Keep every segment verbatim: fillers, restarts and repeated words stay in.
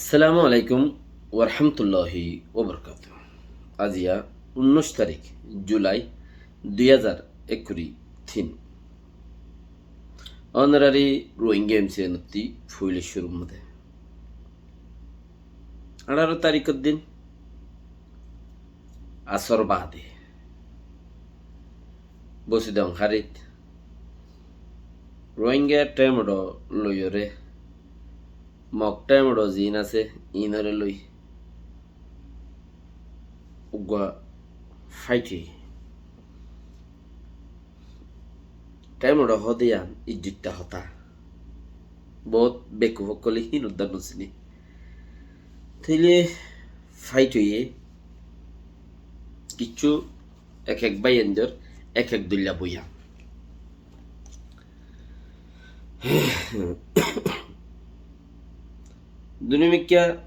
Assalamu alaikum warahmatulláhi wabarakátuhu. Aziya unnúic tarík Julai dui házar ekkuri tin. Ónorari Rohingya M C N ottú foila cúrur modé añçáro taríkor din asór baade Bosidong hárit Rohingya thémodho loiyóre, Mog thémodho ziín asé, iínoré loi uggúa fáith óiye. Thémodho hoóde yían ijjoitta hotá. Boóut bekkuf ókkolé híin uddá nosiné. Tóile fáith óiye, kiccú ek ek báiyaindór ek ek dóilla boiyan. Duniyamikká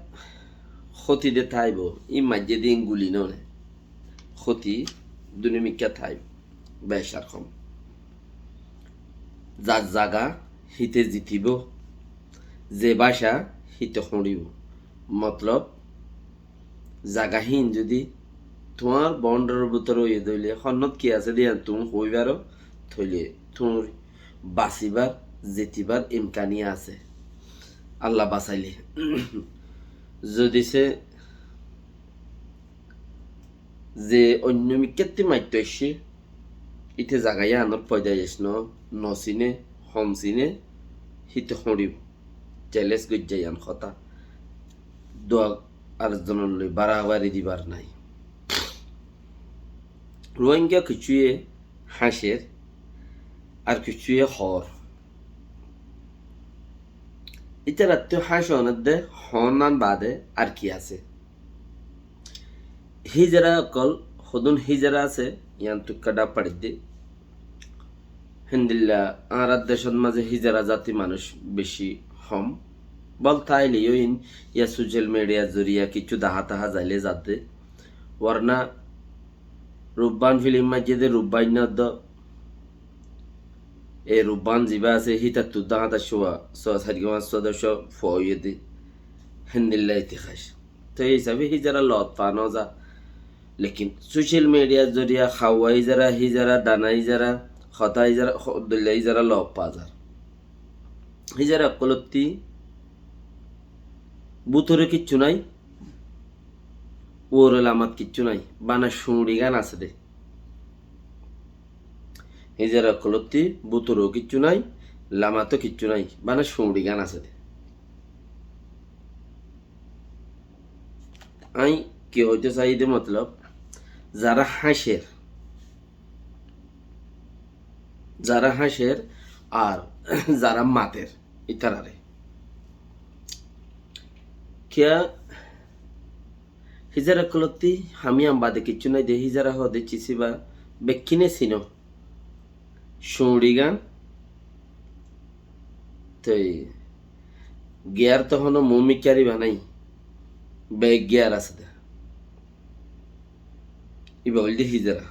hóti de táibou, ín maijjé de ín guli noóne. Hóti duniyamikká táibou, bec ar hom. Zar zaga híte zitibóu, ze báca híte hoñçibóu. Motlob, zaga híin zudi tuáñr boundary r bútore óiye de óile, honnót ki asé de yían tuñí hoói faró, tóile tuñí basibár, zitibár imkani asé. Allah basaile. Zudi se ze oinno mikkátti maitto aiccé, íte zaga yíanor foida aic no, nosiné, hom siné, híte hoñçibóu. Challenge goijjá yían hotá. Dua ar zonor loi barabari dibar nái. Rohingya kiccúye háñcer, ar kiccúye hoór. Ítarattú háñc onedde hoónnan baade ar ki asé? Hízara ókkol, hodún hízara asé, yían tuikká dháp faridde. Héndilla añárar decót mazé hízara zati manúic bicí hom. Bol táile yó ín yá social media zoriya kiccú dahá tahá zailé zadde. Warna Rubbán filim maijjé de Rubbán no dó. E Rubbán zibá asé hítattu dahá dahá cúa, cúa sairgúa fañs cúa dahá cúa fua óiye de. Héndilla itihas. Te hísabe hízara loot fa no za. Lekin social media zoriya hawa hízara, hízara dana hízara, hotá hízara, ho-, dóilla hízara loot fa zar. Hízara ókkolótti bútore kiccú nái, uore lamat kiccú nái, bana cuñçigán asé de. Hízara ókkolótti bútoreo kiccú nái, lamato kiccú nái, bana cuñçigán asé de. Añí ki hoitó saí de motolob, zará háñcer, zará háñcer ar zará mater, ítararé. Kiyá hízara ókkolótti ham yían baade kiccú nái de, hízara hoó de cisíba bekkíne sinó. Cuñçigán toi giyar to honó muúmikkári banai, bek giyar asé de. Íba óilde hízara.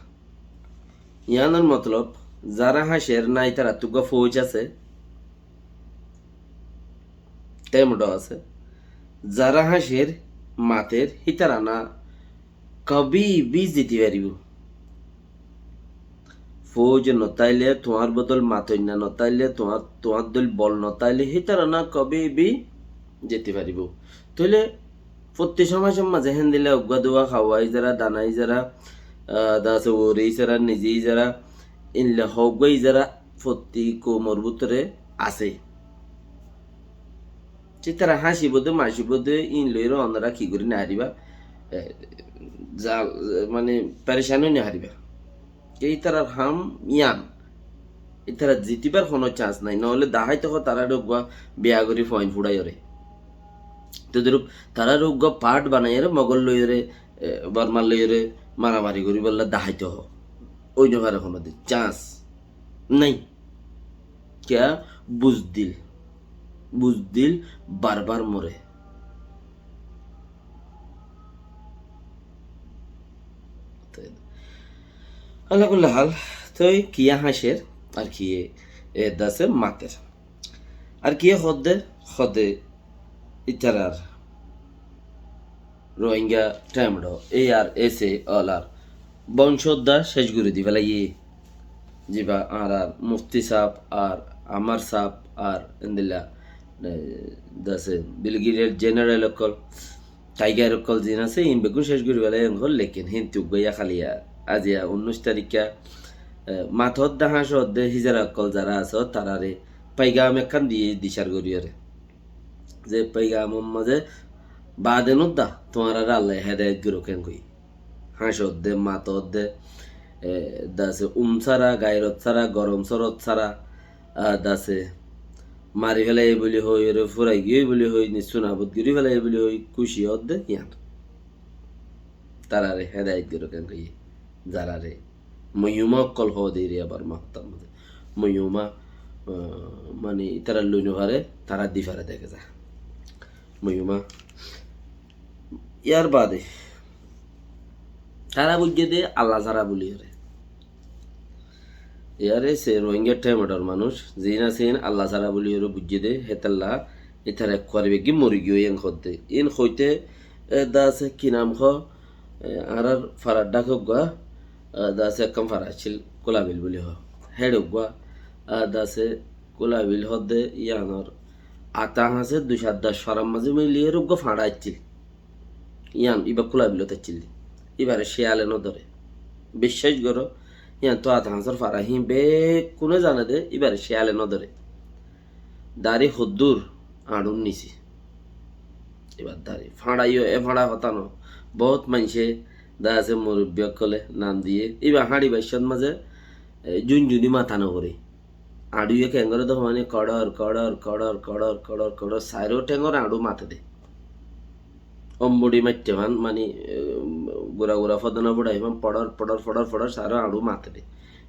Yíanor motolob, zará háñcer nái, ítarattú uggúa fóuj asé, temdho asé. Zará háñcer mater, hítara na kabi bi ziti faribóu. Fóuj no táile, tuáñr bodol matoinna no táile, tuáñr, tuáñr dóil bol no táile, hítara na kabi bi ziti faribóu. Tóile fottí somajor mazé héndilla uggúa duwa hawa hízara, dana hízara, ah, dase uore hízara, nize hízara, inle hoggúa hízara fottí koumor bútore asé. Ítara háñcibóu de, macibóu de, ín loiyóre onora ki gorí no faribá, e, za, mane, perecán ói no faribá. Ítarar ham yían. Ítarar zitibar honó chance nái. Noóile daháito hoó tarare uggúa biya gorí fuain fuçáiyore. Todorup tarare uggúa part banaiyore Mogol loiyore, e, Bormar loiyore maramari goríbolla daháito hoó. Ói no fare honódin. Chance nái. Kiyá? Buzdil. Buzdil barbar more. Ala kulli hal, toi kiyá háñcer, ar kiyé, e, dase mater. Ar kiyé hodde, hodde ítarar Rohingya thaimot ó, A R S A ólar bóñcodda céc gorí di félaiyé. Ziba añárar mufti sáb ar Amar sáb ar endilla, e, dase brigadier general ókkol, tiger ókkol ziín asé, iín beggún céc gorí félaiyé ókkol, lekin híntu uggúa yá háli ar. Aziya unnúic tarikká, e, matódde háñcodde hízara ókkol zará asó, taráre paigam ekkán diyé dicár goríyore. Ze paigamor mazé baade nodda, tuáñráre Allaye hédayet gorók en hoiyé. Háñcodde, matódde, e, dase um sára, gairot sára, gorom sórot sára, a, dase mari félaiyé buli hoói, ore furai giyói buli hoói, nissú nabud gorí félaiyé buli hoói, kúci ódde, yián. Taráre hédayet gorók en hoiyé. Zaráre moiyuma ókkol hoó de eriya Borma hotár mazé. Moiyuma, ah, mani ítara loi no fare, tará di fare deke za. Moiyuma. Yar baade tará buijjé de Alla sára buliyóre. Yare se Rohingya thaimot or manúic, ziín asé iín Alla sára buliyóre buijjé de, hétalla ítara ekkuare beggín mori giyói en hoódde. Iín hoité, e, dase ki nam hoó, e, añárar farar dháke uggúa, e, dase ekkán fara accíl, Kulabil buli hoó. Héçe uggúa, e, dase Kulabil hoódde yíanor ata hañsé dui cót doc farar mazé miliyóre uggúa fañça accíl. Yían íba Kulabilot accíl de. Íbare ciyale no dóre. Biccác goró, yían tó ata hañsór fara, híin bekkúne zane de, íbare ciyale no dóre. Dari hoddúr añçúr nise. Íbar dari. Fañça yó, e fañça hotá no. Boóut maincé dase murubbi ókkole nam diyé. Íba háñçi baiccót mazé, e, zunzuni mata no goré. Añçúye keéngoré de hoóni koçor, koçor, koçor, koçor, koçor, koçor, sairó théngor añçú mate de. Ombuçi maitte fán, mani, e, gura gura fodona fuçai fán, poçor, poçor, poçor, poçor, sairó añçú mate de.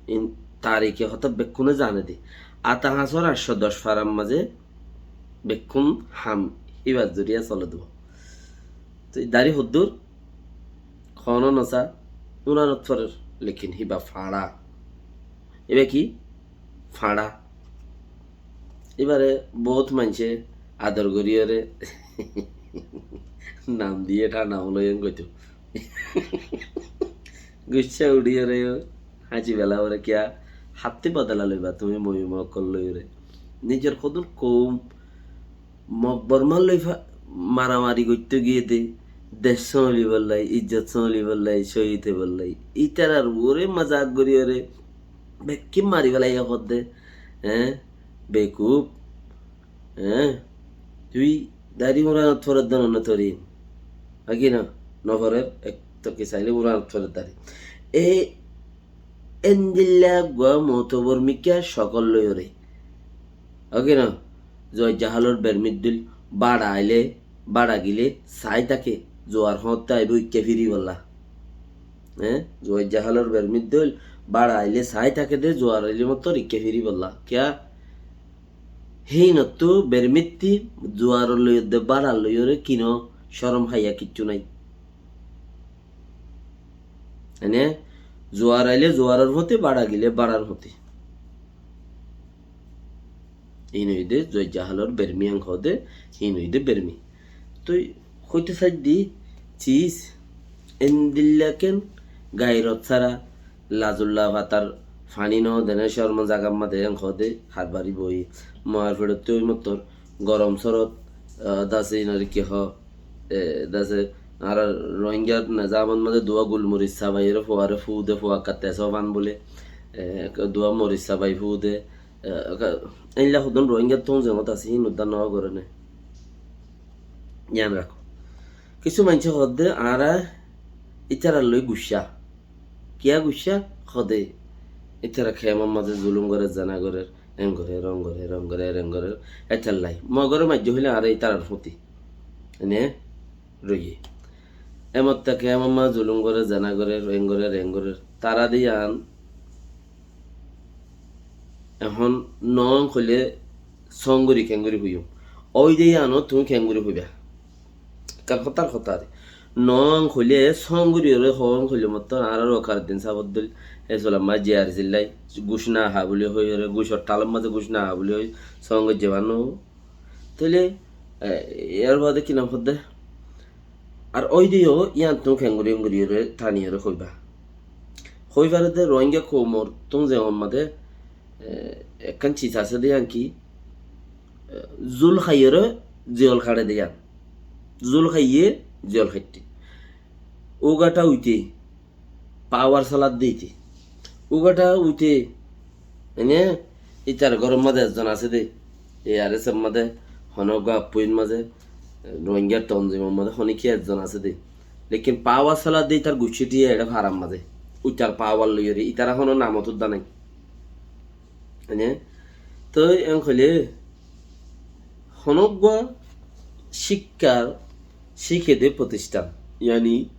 In tarike hotá bekkúne zane de. Ata hañsór añcco doc farar mazé bekkún ham híbar zoriya sole de. Toi dari hoddúr, hono nosa, uranot forer, lekin híba fañça. Íba ki? Fañça. Íbare boóut maincé ador goríyore nam diyé, thána ulóiyen goitó. Guccá uçíyore yó háñci bela ore kiyá hátti bodola loiba tuñí moiyuma ókkol loiyore. Nizor hodún koum Mog Bormar loi fa-, maramari goittó giyé de, dec sóñlibolla, ijjot sóñlibolla, cóhid óibolla. Ítarar uore mazak goríyore bekkín mari félaiye hoódde, eé, bekuf, eé, tui dari uranot forer de no torin. Haki no, no forer, ek toki saile uranot forer dari. E Endilla eggúa motobor mikká cokol loiyóre. Óke no? Zuwaijja hálor bermit dóil báça ailé, báça gilé saái táke, zuar hoóñtte aibó ikká firibolla. Eé? Zuwaijja hálor bermit dóil báça ailé saái táke de, zuar ailé mottor ikká firibolla. Kiyá? Híinottú bermitti zuaror loiyódde báça loiyóre kino córom háiya kiccú nái. Ene, zuar ailé zuaror fóti, báça gilé báçar fóti. Híin óilde zuwaijja hálor bermi en hoóde, híin óilde bermi. Toi hoité saiddi cis, endilla ken gairot sára, lazulla fatar faní no dene, córmo zagar mazé en hoóde, harbari boi, moar feçottú ói mottor, gorom sórot, ah, dase inore ki hoó, e, dase, añára Rohingyar nezamot mazé duwa gulmoris sabaiyóre fuare fuu de, fuakka tesó fan bóle, e, duwa moris sabai fuu de, e, ka-, éilla hodún Rohingyar tún zemot asé, híin uddar no goré né. Yián rakó. Kissú maincé hoódde, añára ítarar loi guccá. Kiyá guccá? Hoóde, ítara kemor mazé zulum gorer, zena gorer, en gorer, on gorer, on gorer, en gorer, étallai. Mogore maijjé hoilé añára ítarar fóti. Ene roiyé. Emotta kemor mazé zulum gorer, zena gorer, en gorer, en gorer. Tará de yián ehón noó hoilé sóngori kengori hoiyum. Óide yiáno tuñí kengori hoiba. Kar hotár hotá de. Noó hoilé sóngori ore hoó hoilé mottor añárar Wakaruddin sábor dóil, e sulamma jiyar zillai, guc na há buli hoi ore, gucor thalor mazé guc na há buli hoi, sóngori jeba no. Tóile, e, yar bade ki nam hoódde? Ar óide yó yíanttú kengori kengori yóre taniyóre hoibá. Hoi fare de Rohingya koumottú zeñor mazé, e, ekkán sis asé de yían ki, e, zul háiyore ziyol háçe de yían. Zul háiye ziyol háitte. Ugathá uite, pawar saladde ite. Ugathá uite, ene, itar góror mazé ezzon asé de, e ARSA mazé, hono uggwá appoint mazé, Rohingya tonzimor mazé, honikka ezzon asé de. Lekin pawar saladde itar guccí thiya ere farar mazé. Uitar pawar loiyore, itara hono namot udda nai. Ene, toi en hoile, hono uggwá cíkkar, cíke de protisthan, yani,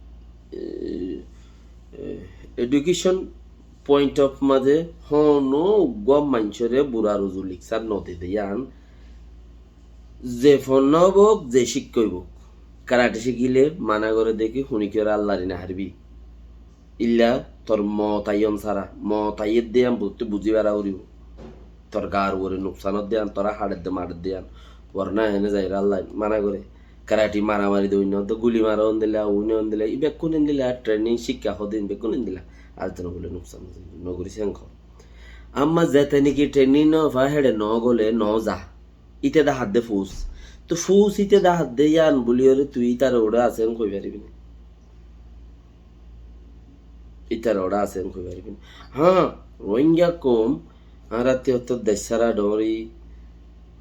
e, e, education point of mazé hono uggwá maincóre bura ruzu liksar no de de yían, ze fonna óibok, ze cíkka óibok, karate cíkile mana gore de ki, honikka ore allari no háribi. Illa tor moot aiyon sára, moot aiyé de yían buzí, buzí fara foribó. Tor gar uore nuksan ó de yían, tora háçe de mare de yían. Warna ene zaiyóre Allah mana gore. Karate maramari de uinno de guli maro endilla, uinno endilla, i bekkún endilla, training cíkka hó de bekkún endilla. Ar zon bóle nuksan no gorí sen hó. Amma zete niki training no fa, héçe no gole no za. Ite dahá de fous. To fous ite dahá de yían buliyóre tui itare uçé asé en hoi faribi né? Itare uçé asé en hoi faribi né? Há, Rohingya koum, añára tiyottó dec sára dhoóñri,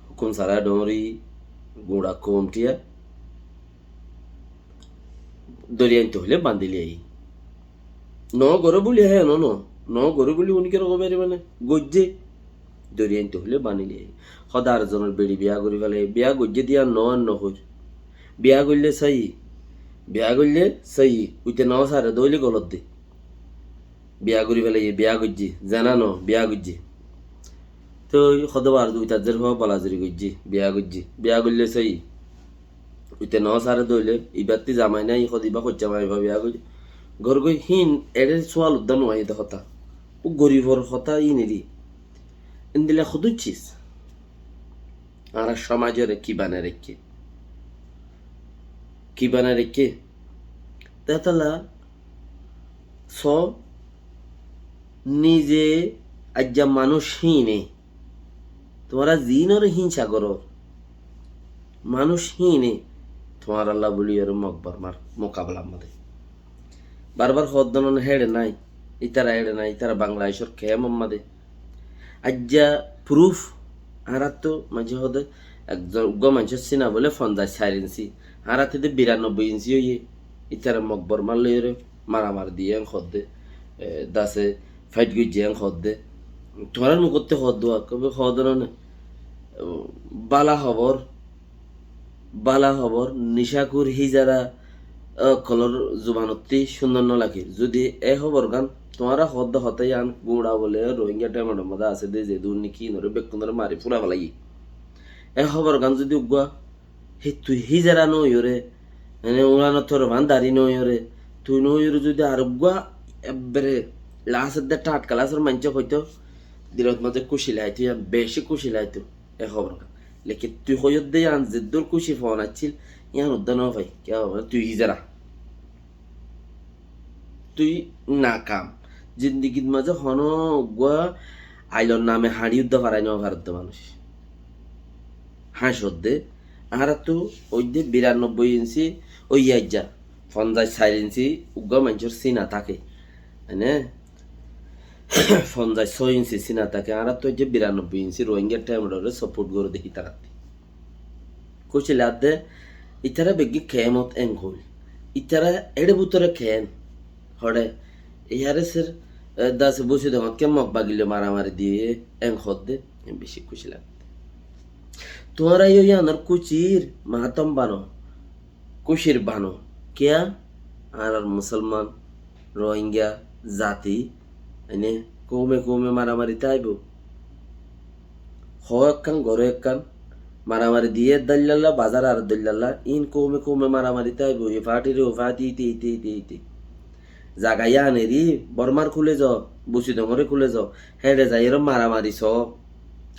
hukum sára dhoóñri, guñça koum thiya, doriya aintó hoilé bandí loi aiyí. No goré buli hé no, no. No goré buli unikká hoi faribo né? Goijjé. Doriya aintó hoilé bandí loi aiyí. Hóde ar zonor beçi biya gorí félaiye. Biya goijjé de yían no ar no hoir. Biya goillé sóiyi. Biya goillé sóiyi. Uite no sáre de óile golot de. Biya gorí félaiye, biya goijjé. Zena no, biya goijjé. Toi hóde bar uite zerfua balazuri goijjé. Biya goijjé. Biya goillé sóiyi. Uite no sáre de óile, ibattí zamai nai, hóde iba hoicca maiba biya goijjé. Gór goi híin, eçé sual udda no aiyé de hotá. Ó gorifor hotá híin eri. Endilla hodún cis. Añára somajore ki banai raikké? Ki banai raikké? Tetala, so, nize aijja manúic híine, tuáñra ziínore hínsa gorór, manúic híine tuáñralla buliyóre Mok Bormar mukabelar mazé. Barbar hoódde no héçe nai, ítara héçe nai, ítara Bangladecór kemor mazé. Aijja proof, añárattú maincé hoóde, ekzon uggwá maincór sína bóle fonzaic sair inci, añárattú de biranobboi inci óiye, ítara Mok Bormar loiyóre maramari diyé en hoódde, e, dase fight goijjé en hoódde. Tuáñrar mukottú hoódde, hoódde no né? Bála hóbor, bála hóbor, nicakur hízara ókkolor zubanottí cúndor no lagir. Zudi e hóborgán tuáñra hoódde hotá yían guñça bóle Rohingya thaimor mazé asé de, zedún niki inoré bekkúnoré mari fúrai félaiye. E hóborgán zudi uggwá Hé, tui hízara no óiyore, ene uranor torfán dari no óiyore, tui no óiyore zudi areggúa ebbere lasor de third class-or maincé hoito, dilot mazé kúci laito, yían beci kúci laito, e hóbor gán. Lekin tui hoiyódde yían zeddúr kúci fon accíl, yían uddá no fai. Kiyá hoibo? Tui hízara. Tui nakam. Zindigit mazé honó uggúa ailor name hañçi uddá farai no faredde manúic. Hañcodde, añárattú óidde biranobboi inci óiye aijja, fonzaic sair inci uggúa maincór sína táke. Ene, fonzaic só inci sína táke, añárattú óidde biranobboi inci Rohingya thaimorore support goré de hítarattí. Kúci laadde, ítara beggín kemot en hoil. Ítara eçé bútore ken. Hoçé, iyáre ser, e, dase busi dongotke mok bagille maramari diye en hoódde, en beci kúci laadde. Tuáñra yó yíanor kúcir mahatom bano, kúcir bano. Kiyá? Añárar musolman, Rohingya, zati, ene koume koume maramari táibo. Hoó ekkán, goró ekkán, maramari diyé dóillalla, bazar ar dóillalla, iín koume koume maramari táibo, e fathire o fathi ite, ite, ite, ite. Zaga yían eri, Bormar kúle zo, Busidongore kúle zo, héçe zaiyóre maramari soó,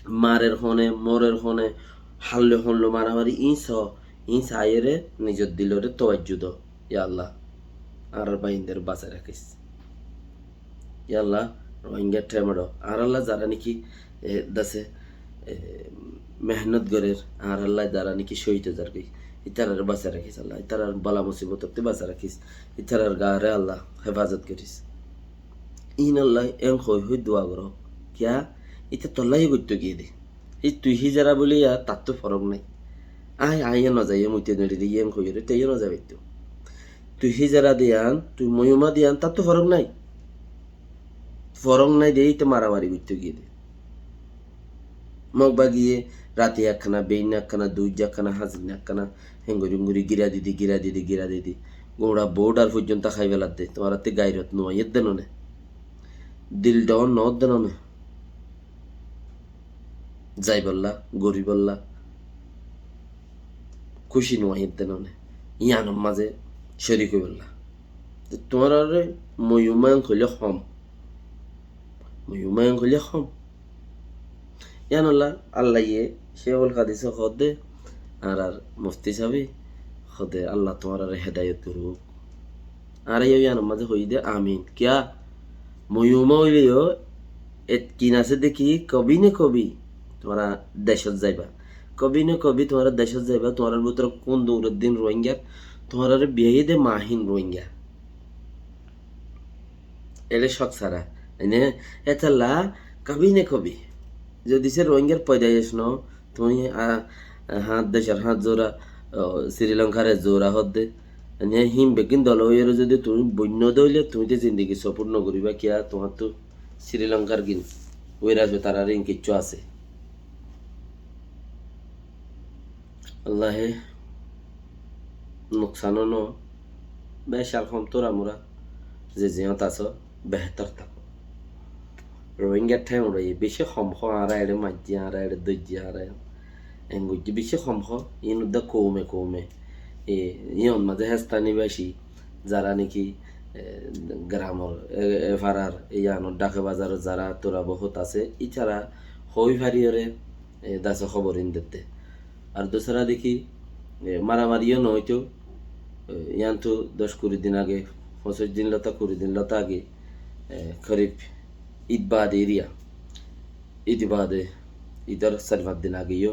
marer hone, morer hone, hallo honlo maramari iín soó, iín saiyóre nizor dilore towajju do. Ya Allah, añárar báindoré basai rakís. Ya Allah, Rohingya thaimoré añárálla zará niki, e, dase, e, mehénnot gorér, añárálla zará niki cóhid ói zargói, ítararé basai rakís Allah, ítarar bala musibotottú basai rakís, ítarar gaáre Allah hefazot gorís. Ínolla en hoi hoi dua goró. Kiyá? Íte tolla yó goittó giyé dé. Hí tui hízara bóli yá tattú forók nái. Aññí, aññí yó nozaiyum, muite neçi dé yían hoiyóre, te yó nozaibaitto. Tui hízara diyan, tui moyuma diyan, tattú forók nái. Forók nái dé, íte maramari goittó giyé dé. Mog bagiye rati ekkana, bein ekkana, duijja ekkana, hañsinna ekkana, hengori ungori gira didi, gira didi, gira didi. Gura bodar foijjonto hái feladde, tuáñrattú gairot nuaiyedde none. Dil dhon noódde none. Zaibolla, goribolla, kúci nuaiyedde none. Yíanor mazé córik óibolla. Te tuáñraré moyuma en hoilé hom. Moyuma en hoilé hom. Yíanolla Allaye Cékul Hadise hoódde, añárar mufti sábe hoódde, Allah tuáñraré hedayot gorouk. Añára yó yíanor mazé hoiyí dé amin. Kiyá? Moyuma óile yó etkin asé dé ki, kobi ne kobi tuáñra decót zaiba. Kobi ne kobi tuáñra decót zaiba, tuáñrar bútore kún duñror din Rohingyar tuáñraré biyaiyé dé mahin Rohingya. Eçé cók sára. Ene, étalla kobi ne kobi. Zodi se Rohingyar foidaic no, tuñí, a, a, hañt decor hañt zora, o, Sri Lankar e zora hoódde. Ene hín beggín dol óiyore zodi tuñí boinno dóile, tuñí te zindigi sofur no goriba, kiyá tuáñttú Sri Lankar gin, uera asé, tarár ín kiccú asé. Allaye nuksan no, becar hom tura mura, ze ziyót asó, behétor táko. Rohingya thaimoré beci hom hó, añára eçé maijjí, añára eçé dóijji, añára en goijjí, beci hom hó, iín udda koume koume, e, iín mazé hestani baci, zará niki, e, gramor, e, e farar, e yíanor dhake bazaror zará tura bohút asé, ítara hoi fariyore, e, dase hóbor in dedde. Ar dusara deki, e, maramari yó no óito, e, yíantu doc kuri din age, foñsic din lóta, kuri din lóta age, e, korib Id baade eriya, Id baade, Idor sair fañs din age yó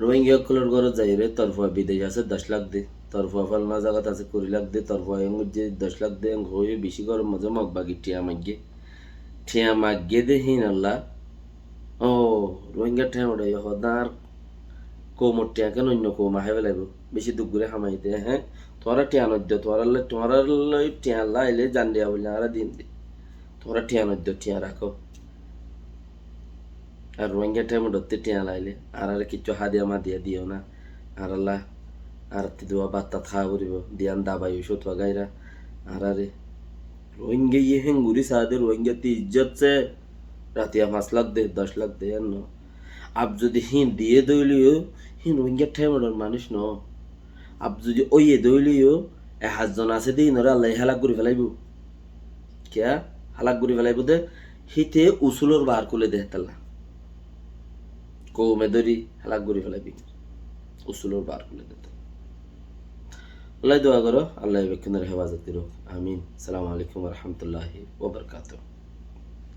Rohingya ókkolor górot zaiyóre, tor fua bidec asé doc lak de, tor fua falana zagat asé kuri lak de, tor fua en goijjé doc lak de, en hoi beci góror mazé Mog bagi thiañ maiggé. Thiañ maiggé de híinolla. Ó, Rohingya thiañ uçaiyó hoó de, añár koumor thiañ ken oinno koum hái felaibo. Beci duk gorí hamai de, hé? Tuáñra thiañ noiddo, tuáñralloi, tuáñralloi thiañ laile zandiya bouli añára dim de. Tuáñra thiañ noiddo, thiañ rakó. Ar Rohingya thaimor dótte thiañ laile, añáráre kiccú hádiya madiya diyó na. Añárálla, añárattú duwa bát tat há foribó, diyan dabai ocút wagaira. Añáráre Rohingyaye héngori saá de, Rohingyattú ijjot se, ratiya fañs lak de, doc lak de, yían no. Ab zodi híin diyé de óileyo, híin Rohingya thaimoror manúic no. Ab zodi óiye de óileyo, e hañs zon asé de, híinoré Allaye hálak gorí felaibo. Kiyá? Hálak gorí felaibo de, híte usulor bar kúle de hétalla. Koume dóri hálak gorí felaibo. Usulor bar kúle de hétalla. Allaye dua goró, Allaye bekkúnore hefazot gorouk. Amin. Assalamu alaikum wa rahmatullahi wa barakatuhu.